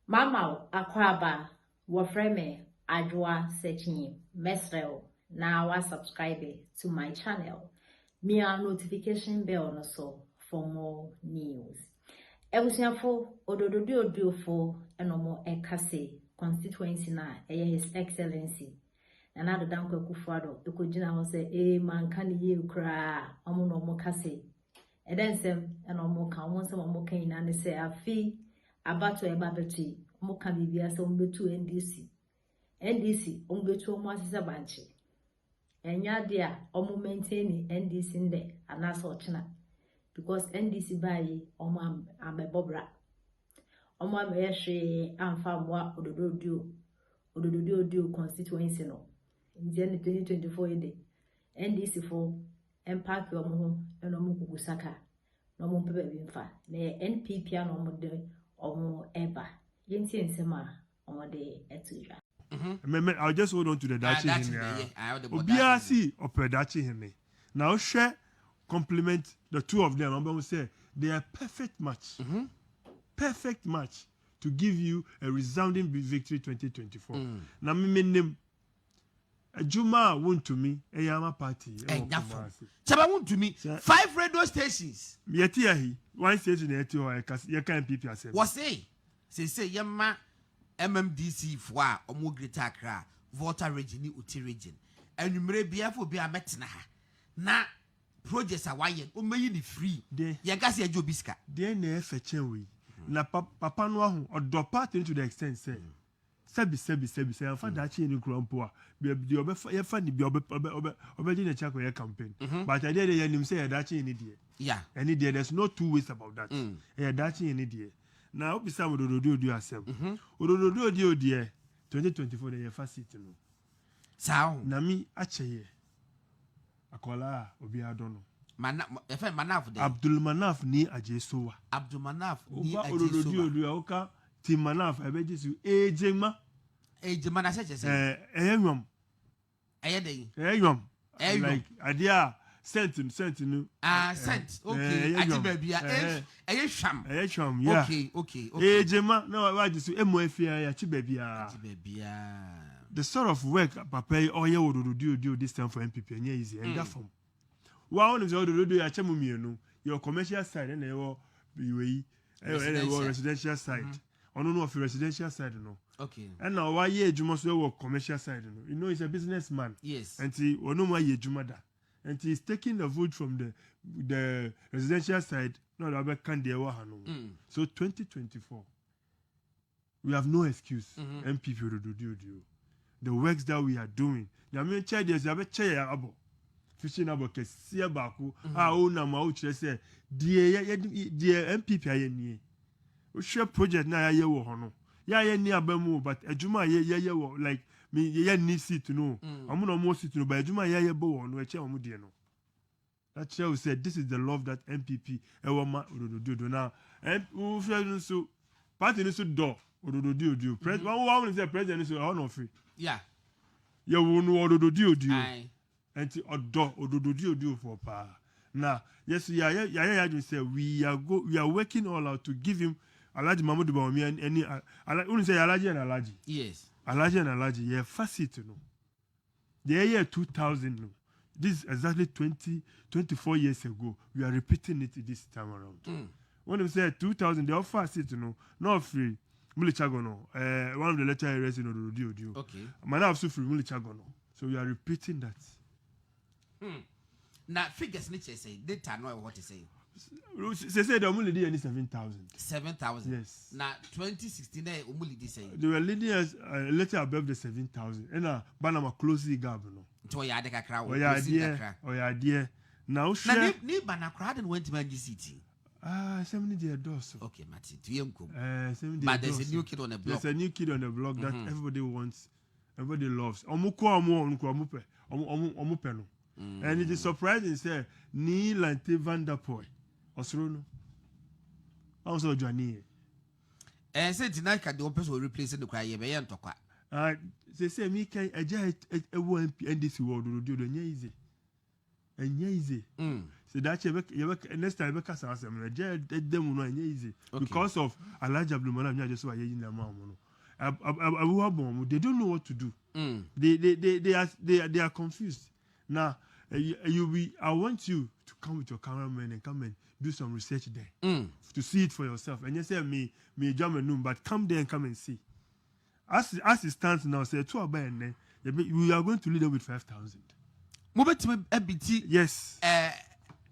Mama wo akwaaba, wɔfrɛ me Adwoa Sekyinyi. Mɛsrɛ wo na wa subscribe to my channel. Mia notification bell no so for more news. Abusuafo, Odododioodiofo ɛna ɔmo ɛka se constituency na ɛyɛ His Excellency Nana Addo Dankwa Akufo-Addo ɛkɔgyina hɔ sɛ ee manka ne yie koraa. Ɔmo na ɔmo ka se ɛdɛ nsɛm ɛna ɔmo ka. Ɔmo nsɛm a ɔmo ka nyinaa ne sɛ afi abato a ɛba abɛto yi, ɔmo ka biribiara sɛ ɔmo bɛtu NDC, NDC ɔmo bɛtu ɔmo ase sɛ bankye. Ɛnyɛ adeɛ a ɔmo maintain NDC ndɛ anaasɛ ɔkyena, because NDC baa yi, ɔmo amɛbɔ bra, ɔmo amɛyɛ hwee amfa mmoa Odododiodio constituency no. Nti ɛne 2024 yi de, NDC fo mpaaki ɔmo ho ɛna ɔmo kuku saka na ɔmo mpɛ baabi mfa na yɛ NPP a na ɔmo de ɔmo ɛba. Yɛntie nsɛm a ɔmo de ɛto dwa. Me, I'll just hold on to the Ah, Dachi Dachi Hene. na Ah. ye. Ah, the Obiara si ɔpɛ Dachi Hene. Na wohwɛ compliment the two of them, I'm going to say they are perfect match. Perfect match to give you a resounding victory 2024. Na me me nim adwuma a wontumi ɛyɛ ama party ɛwɔ Ɛnya fam. Kumasi. Kyɛbɛ wontumi five radio stations. Yɛte ahi, one station na yɛte hɔ yɛka NPP asɛm. Wɔse sese yɛma MMDC foɔ a ɔmo Greater Accra, Volta Region ne Oti Region, anwummerɛ biara fo obi a mɛtena ha na projects a wayɛ, ɔmɛyi ne free. Yɛn ka sɛ yɛgye obi sika. Deɛ na ɛfɛ kyɛn wei na papa no aho ɔdɔ party no to the extent sɛ sɛbi sɛbi sɛbi sɛ yɛnfa daakye yɛ ne kura mpo a, deɛ ɔbɛfa yɛfa ne bia ɔbɛgye n'akyi akɔyɛ campaign. But adeɛ deɛ, yɛnim sɛ yɛ daakye yɛ ne deɛ. Ɛne deɛ, there's no two ways about that. Ɛyɛ daakye yɛ ne deɛ. Na wobisa mo Odododiodio asɛm, Odododiodio deɛ, 2024 deɛ, yɛfa seat no. Saa ho. Na mi akyɛ yɛ akwadaa a obiara dɔ no. Mana yɛfɛ Manaf de. Abdulmanaf ni Agyesowa. Abdulmanaf ni woba Agye Odododiodio a, woka ti Manaf a, ɛbɛgye so Ejema. Ejema na sɛ kyɛ sɛ Ɛyɛ nwam. Ɛyɛ dɛn? Ɛyɛ nwam. Ɛyɛ nwam. Like adeɛ a scent no, scent no. Ah, scent, okay. Ɛyɛ Agye nwam. baabi a ɛyɛ hwam. Ɛyɛ nwam, yeah. Ejema na wagye so emu efia yɛakyi baabi a. Agye baabi a. The sort of work papa yi ɔyɛ wɔ Odododiodio this time for NPP ɛnyɛ easy. Ɛnda fam wa wɔn sɛ Odododio yɛakyɛ mu mmienu: yɛwɔ commercial side ɛna yɛwɔ wei ɛna yɛwɔ residential side. Ɔno no ɔfi residential side no ɛna wayɛ adwuma so ɛwɔ commercial side no. You know he's a business man. Nti ɔno mu ayɛ adwuma da, nti he's taking the vote from the residential side na ɔde abɛka deɛ ɛwɔ ha no mu. So 2024, we have no excuse. NPP Odododiodio, the works that we are doing, Nyame nkyɛn deɛ sɛ yɛabɛkyɛ yɛ abɔ fishing abɔ kɛseɛ baako a ɔnam a ɔkyerɛ sɛ deɛ yɛ yɛ deɛ NPP ayɛ nie. Wohwɛ project na yɛayɛ wɔ hɔ no, yɛayɛ ni aba mu o, but adwuma a yɛyɛ wɔ, like me yɛyɛ ni seat no, ɔmo na ɔmo wɔ seat no, but adwuma a yɛayɛ bɔ wɔ no ɛkyɛ ɔmo deɛ no. That kyerɛ wo sɛ this is the love that NPP ɛwɔ ma Odododiodo. Na wohwɛ no nso, party no nso dɔ Odododiodio. President wɔn sɛ president no nso ɛhɔ na ɔfiri. Yɛwɔ no Odododiodio. Nti ɔdɔ Odododiodio fɔ paa. Na yɛso yɛayɛ yɛ adwene sɛ we are working all out to give him Alhaji Mahmudu Bawumia ɛni ala wonu sɛ yɛ Alhaji and Alhaji. Alhaji and Alhaji yɛ fa seat no deɛ, ɛyɛ 2000 no, this is exactly 24 years ago. We are repeating it this time around. Wɔn sɛ 2000 deɛ, ɔfa seat no na ɔfiri Mulichago no, one of the electoral areas in Odododiodio. Manaf nso firi Mulichago no, so we are repeating that. Na figures ne kyerɛ sɛ data no ɛwɔ hɔ te sɛ Sese de, ɔmo lead yɛ ni 7,000. 7,000? Yes. Na 2016 na ɔmo lead sɛ? They were leading us a little above the 7,000, ɛna Banama close the gap no. Nti ɔyɛ ade kakra wɔ Ɔyɛ close adeɛ. Kakra. Ɔyɛ adeɛ na Na wohwɛ ne ba na koraa de no wantumi angye seat. Ah, asɛm ni deɛ dɔɔso. Okay, mate, nti yɛ nkom. Asɛm deɛ But there's a dɔɔso. new kid on the block. There's a new kid on the block that everybody wants, everybody loves. Ɔmo kɔ ɔmo kɔ ɔmo pɛ ɔmo pɛ no. And it is surprising sɛ Nii Lante Vanderpuye ɔsoro no ɔmo sɛ ɔdwane yɛ. Ɛɛ, sɛ nti na ka deɛ ɔpɛ sɛ ɔreplace no koraa yɛbɛyɛ ntɔkwa. Ah, sɛ mi kan ɛgya ɛwɔ MP NDC wɔ Odododiodo, ɛnyɛ easy, ɛnyɛ easy. Sɛ daakye yɛbɛ yɛbɛ next time yɛbɛka saa asɛm no, ɛgya ɛda mu no ɛnyɛ easy because of Alhaji Abdulmanap Nyagye so a yɛyi na ama wɔn no. Abu abɔn wɔn, they don't know what to do. They are confused. Na you be I want you to come with your cameraman and come and do some research there to see it for yourself. Ɛnyɛ sɛ me dwa m'anum, but come there and come and see. As it stands now, sɛ ɛto aba ɛnɛ, we are going to lead them with 5,000. Mobɛtumi abeat Yes.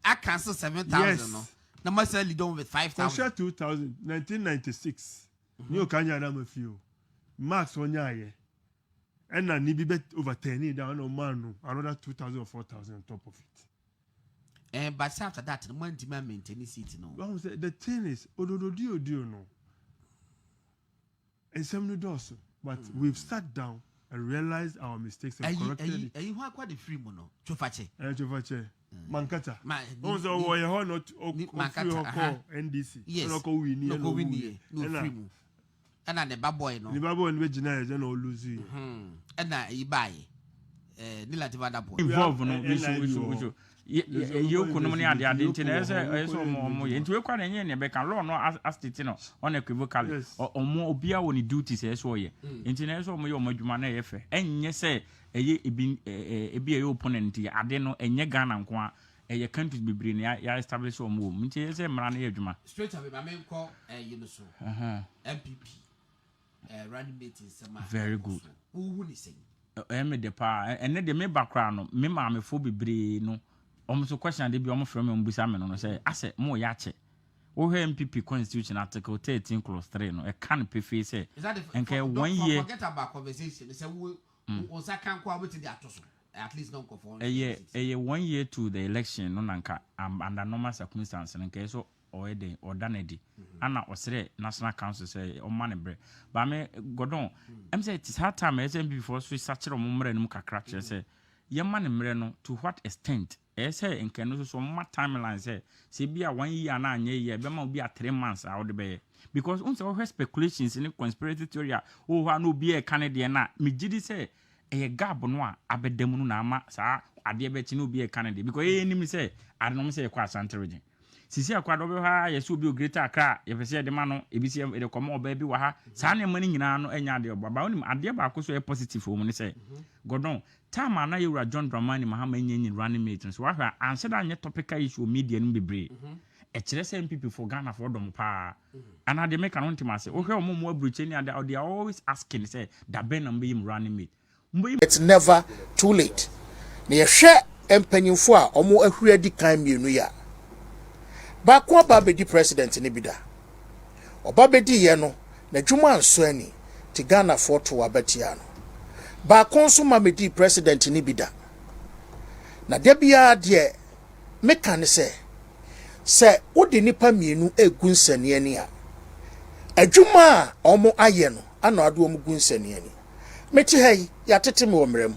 Acancel 7,000 no na moasa lead on with 5,000. Kɔhyɛ 2000, 1996 ní o kanya adam fi o marks ɔnyaayɛ ɛna ni bi bɛ overturn it down, ɛna ɔmaa no another 2,000 or 4,000 on top of it. But say after that no, moantumi amaintain seat no. Wahu sɛ the thing is Odododiodio no, nsɛm no dɔɔso, but we've sat down and realized our mistakes and ɛyi corrected ɛyi it. Ɛyi ho akɔ de firi mu no, Twofakyɛ. Ɛyɛ Twofakyɛ Mankata. Ma ɔn sɛ ɔwɔ yɛ hɔ na Mankata, ɔfiri hɔ kɔ NDC ɛna ɔkɔ win. Na ɛna ɔkɔ win ɔwuiɛ. Yɛ na ɔfiri mu ɛna ne ba boy no. Ne ba bɔ no bɛ gyina yɛ sɛ na ɔlose yɛ. Ɛna ɛyi baayɛ ne Latif Adaboy. Involve no NIB bi so wɔ bi so hɔ. bi so yɛoko nom ne ade ade, nti na ɛyɛ sɛ ɔmo yɛ, nti wekɔ na ɛnyɛ nea ɛbɛka law no astate no unequivocally. Ɔmo obiara wɔ ne duties ɛyɛ sɛ ɔyɛ, nti na ɛyɛ sɛ ɔmo yɛ ɔmo adwuma na ɛyɛ fɛ. Ɛnyɛ sɛ ɛyɛ ebi ɛɛ ebi ɛyɛ opponent yɛ ade no, ɛnyɛ Ghana nko a, ɛyɛ countries bebree na yɛ establish ɔmo wɔ mu, nti ɛyɛ sɛ mmara no yɛ adwuma. Straight away, maame, nkɔ ɛyi no so, NPP running mate nsɛm a Very ɛkɔ good. so. Wohu ne sɛn? Ɛyɛ me de paa. Ɛnɛ deɛ meba koraa no, me maamefoɔ bebree no, ɔmo nso question ade bi ɔmo frɛ me, ɔmo bisa me no sɛ asɛ mo yɛ akyɛ. Wohwɛ NPP constitution article 13 clause 3 no, ɛka no pefee sɛ Is that the nka for, one for, year forget about conversation sɛ wo nsa kan kɔ a, wobɛtumi de ato so at least na nkɔfoɔ. Ɛyɛ one year to the election no, na nka under normal circumstance no, nka ɛyɛ so ɔyɛ den ɔda no adi ana ɔsrɛ National Council sɛ ɔma ne berɛ. Baame Gordon, sɛ te saa time ɛyɛ sɛ NPP foɔ so sakyerɛ ɔmo mmerɛ no mu kakra, kyerɛ sɛ yɛma ne mmerɛ no to what extent. Ɛyɛ sɛ nka no nso so ɔmoma timeline sɛ bi a one year na anyɛ yie a, ɛbɛma obi a 3 months a wode bɛyɛ, because wohu sɛ wohwɛ speculations ne conspiracy theory a wowɔ hɔ a na obi a ɛka ne deɛ no a, megye di sɛ ɛyɛ gap no a abɛda mu no na ama saa adeɛ bɛkyi na obi a ɛka ne deɛ, because ɛyɛ nim sɛ ade nom sɛ yɛkɔ Asante Region sisi akɔ ade ɔbɛhɔ a, yɛsɛ obi o Greater Accra, yɛpɛ sɛ yɛde ma no, ebi sɛ yɛde kɔma ɔbaa bi wɔ ha. Saa nneɛma no nyinaa no ɛnyɛ adeɛ ɔbɔ aba. Wonim adeɛ baako so ɛyɛ positive wɔ mu ne sɛ, Gordon, time a na yɛwura John Dramani Mahama nyɛ nyi running mate no so, wahwɛ a anhyɛ da anyɛ topical issue wɔ media no mu bebree. Ɛkyerɛ sɛ NPP for Ghana foɔ dɔm paa anaa deɛ meka no wontem ase. Wohwɛ ɔmo mu aburokyi ne ade, they are always asking sɛ dabɛn na mbɛyi mu running mate, mbɛyi. It's never too late. Na yɛhwɛ mpanyinfo a wɔn ahuri adi kan mmienu yi a, baako aba abɛdi president ne bi da, ɔba bɛdi yɛ no n'adwuma nso ani te, Ghanafoɔ to aba tia no. Baako nso ma mɛdi president ne bi da. Na da biara deɛ meka ne sɛ wode nipa mmienu egu nsania ani a, adwuma a wɔn ayɛ no ana ade wɔn gu nsania ani. Mete ha yi, yɛatete me wɔ mmerɛ mu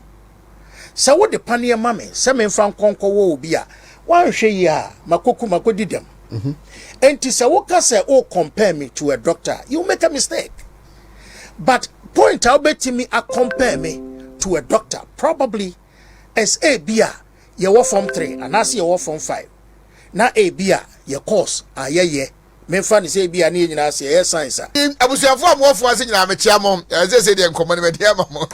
sɛ wode paneɛ ma me sɛ memfa nkɔnkɔwɔ obi a woanhwɛ yi a, makɔku makɔdi dɛm. Enti sɛ woka sɛ wo compare me to a doctor, you make a mistake. But point a wobɛtumi a compare me to a doctor probably is ebi a yɛwɔ form 3 anaasɛ yɛwɔ form 5, na ebi a yɛ course a yɛyɛ, memfa ne sɛ ebi a ne yɛ nyinaa sɛ yɛyɛ science a. Abusuafoɔ a mowɔfoɔ ase nyinaa, mekyea mo. Ɛsɛ sɛ deɛ nkɔmmɔ no mɛde ama mo.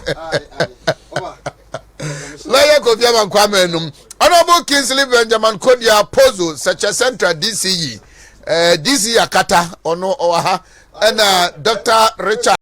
Lawyer Kofi Amankwa Anum, Honorable Kingsley Benjamin Kodia Pozo, Sɛkyɛ Central DCE, DCE Akata, ɔno ɔwɔ ha, ɛna Dr Richard.